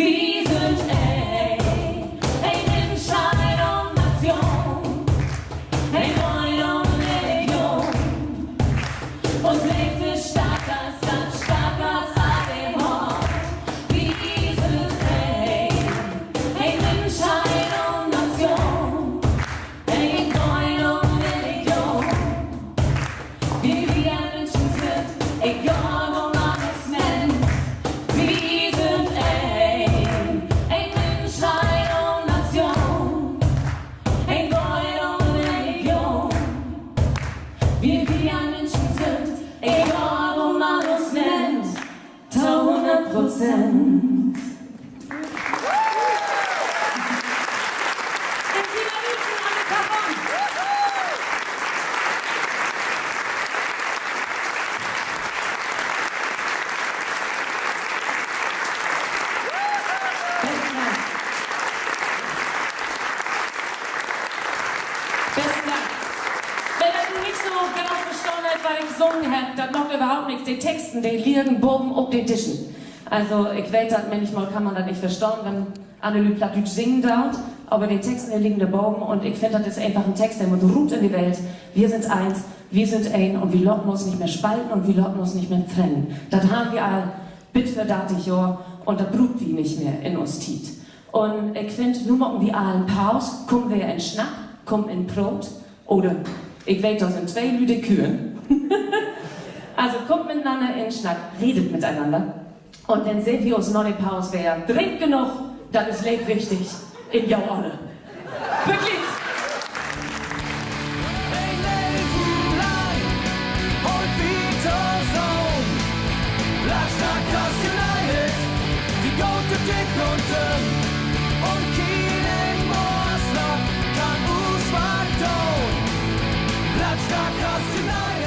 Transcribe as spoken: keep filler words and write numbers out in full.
Wi sünd een, een Minschheit un Nation, een Freund un Religion. Uns Leev is starker as dat, starker as all de Hass. Wi sünd een, een Minschheit un Nation, een Freund un Religion. Wi, wi Minschen sünd, egal wo man us nennt. Wi sünd een, een Minschheit un Nation, een Freund un Religion. Wi, wi Minschen sünd, egal wo man us nennt, to hunnert Prozent. Besten Dank. Besten Dank. Wenn dat nu nich so genau verstahn hett, wat ik sungen heff, dat maakt överhaupt nix. De Texten, de liggen baven op de Dischen. Also, ik weet, dat männichmal kann man dat nich verstahn, wenn anner Lüüd Plattdüütsch singen doot, aver de Texten, de liggen dor baven un ik finn, dat is eenfach en Text, de mutt rut in de Welt. Wi sünd eens, wi sünd een un wi laten us nich mehr spalten un wi laten us nich mehr trennen. Dat harrn wi al bet vör dartig Johr un dat bruukt wi nich mehr in uns Tiet. Un ik finn, nu maken wi all en Paus, kummt weer in Snack, kummt in Proot, oder, ik weet, dor sünd twee Lüüd, de küren. Also, kummt mitenanner in Snack, redet mitenanner. Un denn seht wi us na de Paus weer. Drinkt genoog, dat is leevwichtig in jo Oller. Bit glieks. Een Leven lang holt wi tosamen. Plattstadt Cast United, wi gaht dör dick un dünn. Un kien een Moorslag kann us wat doon. Plattstadt Cast United.